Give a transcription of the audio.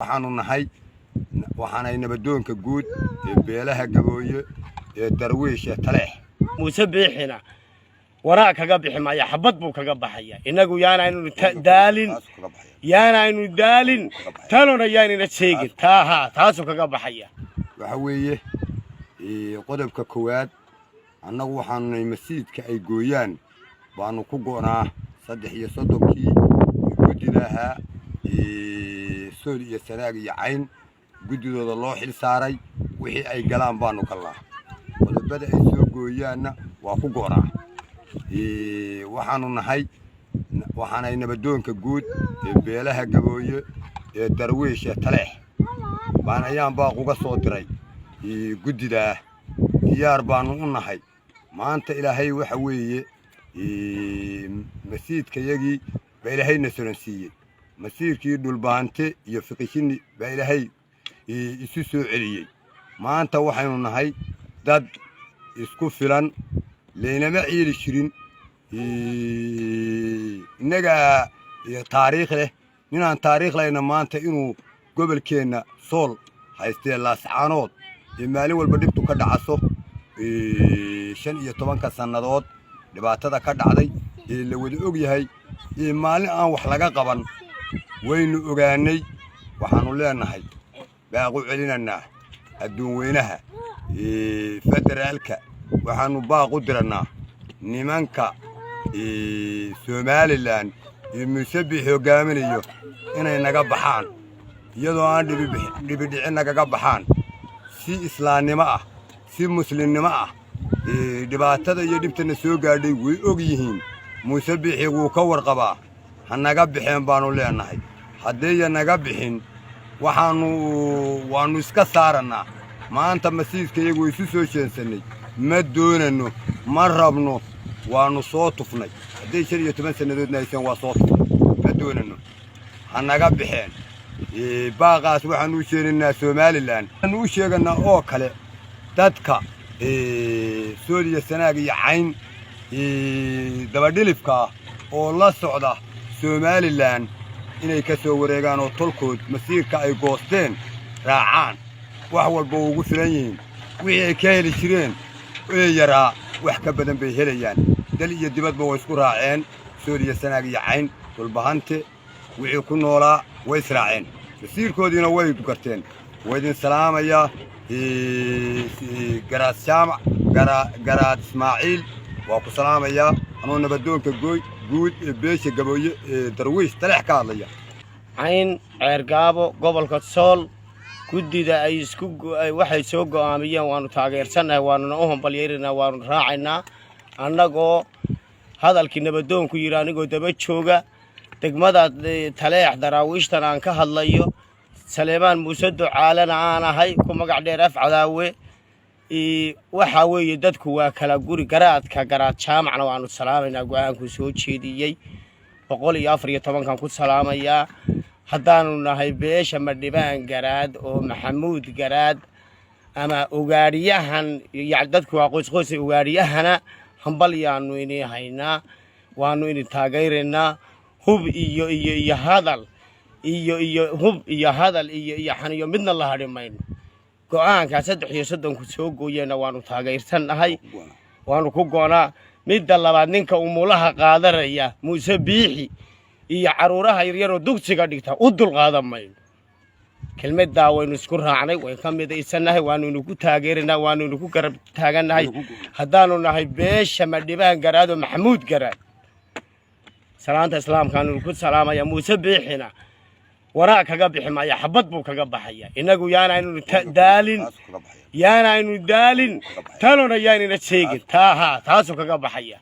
Waxaanu nahay, waxaanay nabadoonka guud ee beelaha Gabooye ee Darwiish ee Taleex. Muuse Biixina waraaq kaga bixi maaya, xabad buu kaga baxaya. Innagu yaanaynu daalin, yaanaynu daalin, talona yaanayna sheegin. Taaha taasuu kaga baxaya. Waxa weeye qodobka koowaad, annagu waxaanu nahay masiidka ay gooyaan baanu ku go'naa. 33-kii guddida ahaa, Sool iyo Sanaag iyo Cayn guddidooda loo xil saaray, wixii ay galaan baanu galnaa. Qodobada ay soo gooyaanna waa ku go'naa. Waxaanu nahay, waxaanay nabadoonka guud ee beelaha Gabooye ee Darwiish ee Taleex baan ayaan baaq uga soo diray guddidaa. Diyaar baanu u nahay. Maanta Ilaahay waxa weeye masiidkayagii baa Ilaahayna soransiiyey. Masiirkii Dhulbaante iyo Fiqishini baa Ilaahay isu soo celiyey. Maanta waxaynu nahay dad isku filan, laynama ciili jirin. Innagaa taariikh leh. Ninaan taariikh lahayna maanta inuu gobolkeenna Sool haystee, Laascaanood ee maalin walba dhibtu ka dhacaso, 15-ka sannadood dhibaatada ka dhacday ee la wada og yahay, ee maalin aan wax laga qaban waynu ogaannay. Waxaannu leenahay, baaq u celinannaa adduun weynaha federaalka. Waxaannu baaq u dirannaa nimanka Somaliland iyo Muuse Biixi hoggaaminayo inay naga baxaan, iyadoo aan dhibidhicin nagaga baxaan, si islaamnimo ah, si muslimnimo ah. Dhibaatada iyo dhibtana soo gaadhay way og yihiin. Muuse Biixi wuu ka warqabaa. Ha naga baxeen baannu leenahay. Haddiiya naga bixin, waxaannu waannu iska saarannaa. Maanta masiidka iyagu isu soo jeensannay. Ma doonanno, ma rabno, waannu soo tufnay. Hadday 15 sannadoodna hayseen, waa soo tufnay. Ma doonanno, ha naga baxeen. Baaqaas waxaannu u sheegaynaa Somaliland, waxaannu u sheeganaa oo kale dadka Sool iyo Sanaag iyo Cayn dabadhilifka ah oo la socda Somaliland inay ka soo wareegaan oo tolkood masiirka ay goosteen raacaan. Wax walba ugu filan yihiin. Wixii ay ka heli jireen ee yaraa wax ka badan bay helayaan. Dal iyo dibadba way isku raaceen. Sool iyo Sanaag iyo Cayn, Dhulbahante wixii ku noolaa way israaceen, masiirkoodiina way garteen. Waa idin salaamayaa. Garaad Jaamac, Garaad Ismaaciil, waa ku salaamayaa anoo nabadoonka guud ee beesha Gabooye ee Darwiish Taleex ka hadlaya. Cayn, Ceergaabo, gobolka Sool, guddida ay isku waxay soo go'aamiyeen waanu taageersannahay, waanuna u hambalyeeraynaa, waanu raacaynaa. Annagoo hadalkii nabadoonku yidhi, anigoo daba jooga degmada Taleex, Daraawiishtan aan ka hadlayo, Saleemaan Muuse Ducaalena aan ahay, ku magac dheer Af Cadaawe. Waxaa weeye dadku waa kala guri. Garaadka, Garaad Jaamacna waanu salaamaynaa. Go'aankuu soo jeediyey 114-kan ku salaamayaa. Haddaanu nahay beesha Madhibaan Garaad oo Maxamuud Garaad ama ugaadhiyahan, yani dadku waa qoysqoysa, ugaadhiyahana hambalyaanu inii haynaa, waanu idin taageeraynaa. Hub iyo hadal iyo hub iyo hadal iyo xaniyo midna la hadhi mayno. Go'aankaa 33-ku soo gooyeenna waanu taageersannahay, waanu ku go'naa. Midda labaad, ninka umulaha qaadanaya, Muuse Biixi, iyo carruuraha yaryaroo dugsiga dhigta u dulqaadan mayno. Kelmaddaa waynu isku raacnay, way ka midaysannahay, waanu inuku taageeraynaa, waanu inuku garab taagannahay. Haddaanu nahay beesha Madhibaan Garaado Maxamuud Garaad, salaanta islaamkaanu ku salaamaya. Muuse Biixina waraaq kaga bixi maaya, xabad buu kaga baxaya. Innagu yaanaynu daalin, yaanaynu daalin, talona yaanayna sheegin. Taaha taasuu kaga baxaya.